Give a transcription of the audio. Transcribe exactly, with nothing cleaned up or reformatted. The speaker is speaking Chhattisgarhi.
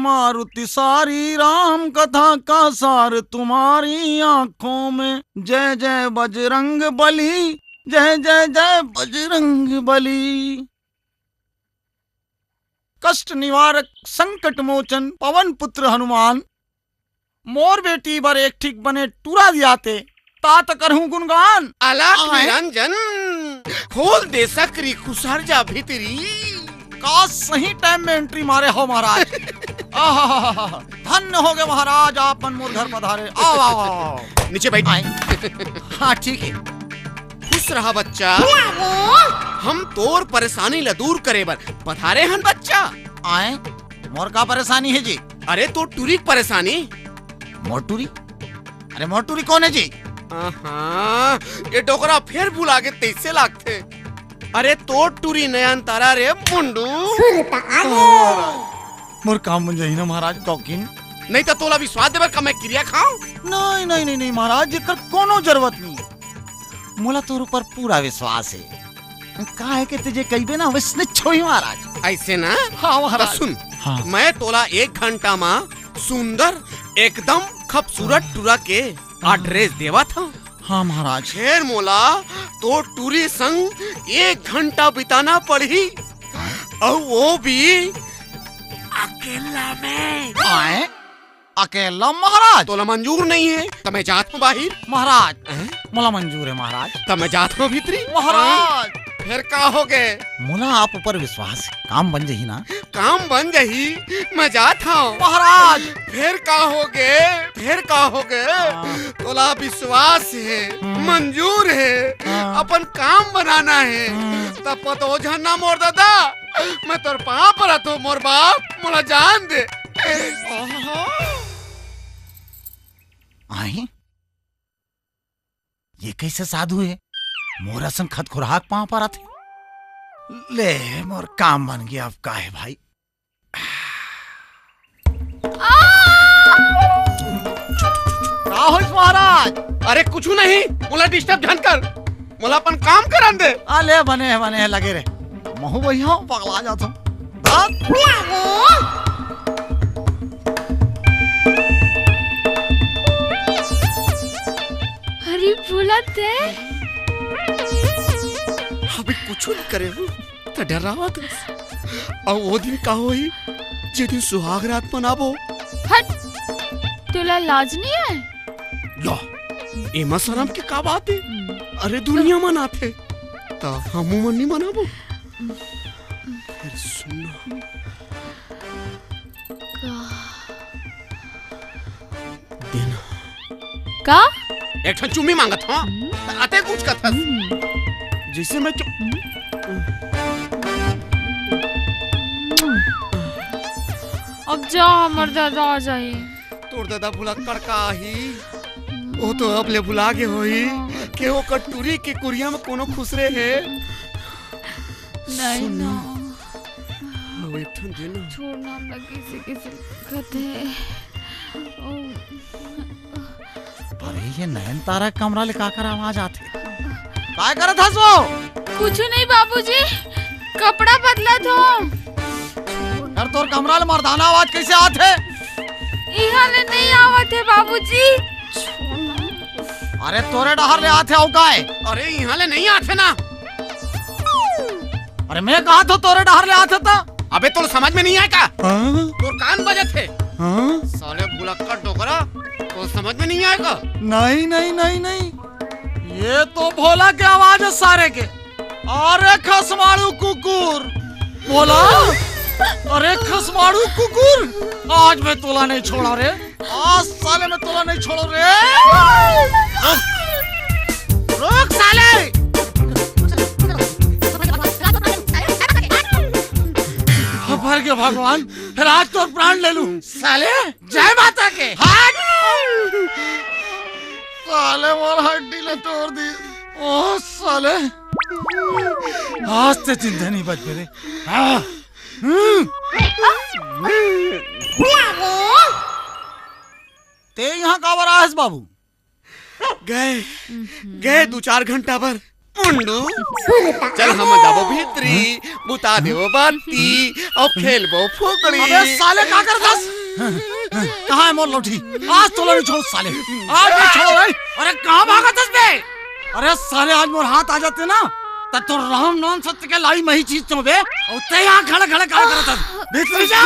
मारुति सारी राम कथा का सार तुम्हारी आंखों में। जय जय बजरंग बली, जय जय जय बजरंग बली। कष्ट निवारक संकट मोचन पवन पुत्र हनुमान, मोर बेटी बर एक ठीक बने टूरा दियाते, तात करहूं गुणगान। अलख आए। निरंजन, खोल दे सकरी, खुसर जा भीतरी। का सही टाइम में एंट्री मारे हो महाराज। आहा, धन्य हो गए महाराज, आप मन मोर घर पधारे। आओ, आओ, आओ, आओ। नीचे बैठ। आए। हाँ, ठीक है। खुश रहा बच्चा। हम तोर परेशानी ला दूर करे बर पधारे हन बच्चा। आए, मोर का परेशानी है जी? अरे, तोर टूरी के परेशानी। मोर टूरी? अरे, मोर टूरी कौन है जी? आहा, ये डोकरा फेर भुला गे तइसे लागथे। अरे, तोर टूरी नयन तारा रे मुंडू। सुरता आगे। मोर काम बन जाही ना महाराज, कौकिन। नहीं तो तोला विश्वास देबर का मैं किरिया खाऊं? नहीं, नहीं, नहीं, नहीं महाराज, एकर कोनो जरूरत नहीं है। मोला तोर ऊपर पूरा विश्वास है। का है कि तुझे कहिबे ना, वैसने छोही महाराज। ऐसे ना? हाँ महाराज। तो सुन, हाँ। मैं तोला एक घंटा मा सुंदर, एकदम खूबसूरत टूरा के एड्रेस देवत हूँ। हाँ महाराज। फेर मोला तोर टूरी संग एक घंटा बिताना पड़ही, अउ वो भी अकेला में। आए? अकेला महाराज? तोला मंजूर नहीं है, त मैं जात हूँ बाहिर। महाराज, हैं? मोला मंजूर है महाराज। त मैं जात हूँ भीतरी। महाराज। फेर का हो गए? मोला आप ऊपर विश्वास है, काम बन जाही ना? काम बन जाही, मैं जात हूँ। महाराज। फेर का हो गए? फेर का हो गए? हाँ। तोला विश्वास है, हम्म। मंजूर है, हाँ। अपन काम बनाना है। हम्म। त पतो झन ना मोर दादा, मैं तोर पाँव परत हूँ मोर बाप, मोला जान दे। आही? ये कैसे साधु है? मोर असन खतखुरहा के पाँव परत है। ले, मोर काम बन गया, अब का है भाई? का होइस महाराज? अरे कुछ नहीं, मोला डिस्टर्ब झन कर, मोला अपन काम करन दे। आ ले, बने है, बने है, लगे रे। महू भैया पगला जात हूँ। अरे भोला ते। अबे कुछ नहीं करे हूँ, त डरावत हस। अउ वो दिन का होही, जे दिन सुहाग रात मनाबो। हट, तोला लाज नहीं है? लो, एमा शरम के का बात है? हम्म। अरे दुनिया मनाथे, त हमू मन नहीं मनाबो। फिर सुन ना। का? देना। का? एक ठन चुम्मी मांगत हूँ। हम्म। अते कुछ कथस। हम्म। जैसे मैं चु- हम्म। अब जा, हमर दादा आ जाही। तोर दादा भुलक्कड़ का आही? वो तो अब ले भुला गे होही के ओकर टूरी के कुरिया में कोनो खुसरे हे। नहीं सुन ना। ना। अब एक ठन दे ना। छोड़ ना, हम लोग किसी किसी कहते हैं। ओ। अरे, ये नयनतारा कमरा ले काकर आवाज आथे? काय करत हस वो? कुछ नहीं बाबूजी, कपड़ा बदलत हूँ। यार, तोर कमरा ले मर्दाना आवाज कैसे आथे? इहाँ ले नहीं आवत है बाबूजी। अरे, तोरे डहर ले आथे अउ काय? अरे, इहाँ ले नहीं आथे ना। अरे, मैं कहा तो तोरे डहर ले आथे त? अबे, तोर समझ में नहीं आय का? हाँ? तोर कान बजत हे। हाँ? साले भुलक्कड़ डोकरा, तोर समझ में नहीं आय का? नहीं, नहीं, नहीं, नहीं। ये तो भोला के आवाज है सारे के। अरे खसमाड़ू कुकुर, भोला। अरे खसमाड़ू कुकुर, आज मैं तोला नहीं छोड़ा रे। आज साले मैं तोला नहीं छोड़ो रे। रुक, रुक साले। मर गया भगवान, फिर आज तोर प्राण ले लूं। साले, जय माता के। हट। साले मोर हड्डी ले तोड़ दी। ओ साले, आज ते जिंदा नहीं बच रे। हाँ। हम्म। ते यहाँ काबर आए हस बाबू? गए, गए दू चार घंटा बर। पुंडू, चल हम जाबो भीतरी, बुता देबो बाती, अउ खेलबो फुकड़ी। अबे साले, का करथस? कहाँ हे मोर लौठी? आज तोला नहीं छोड़ों साले, आज नहीं छोड़ों भाई। अरे कहाँ भागथस बे? अरे साले, आज मोर हाथ आ जाते ना, त तोर राम नाम सत्य के लाई मही चीज तो बे। अउ तैं यहाँ खड़े खड़े का करथस? भीतरी जा।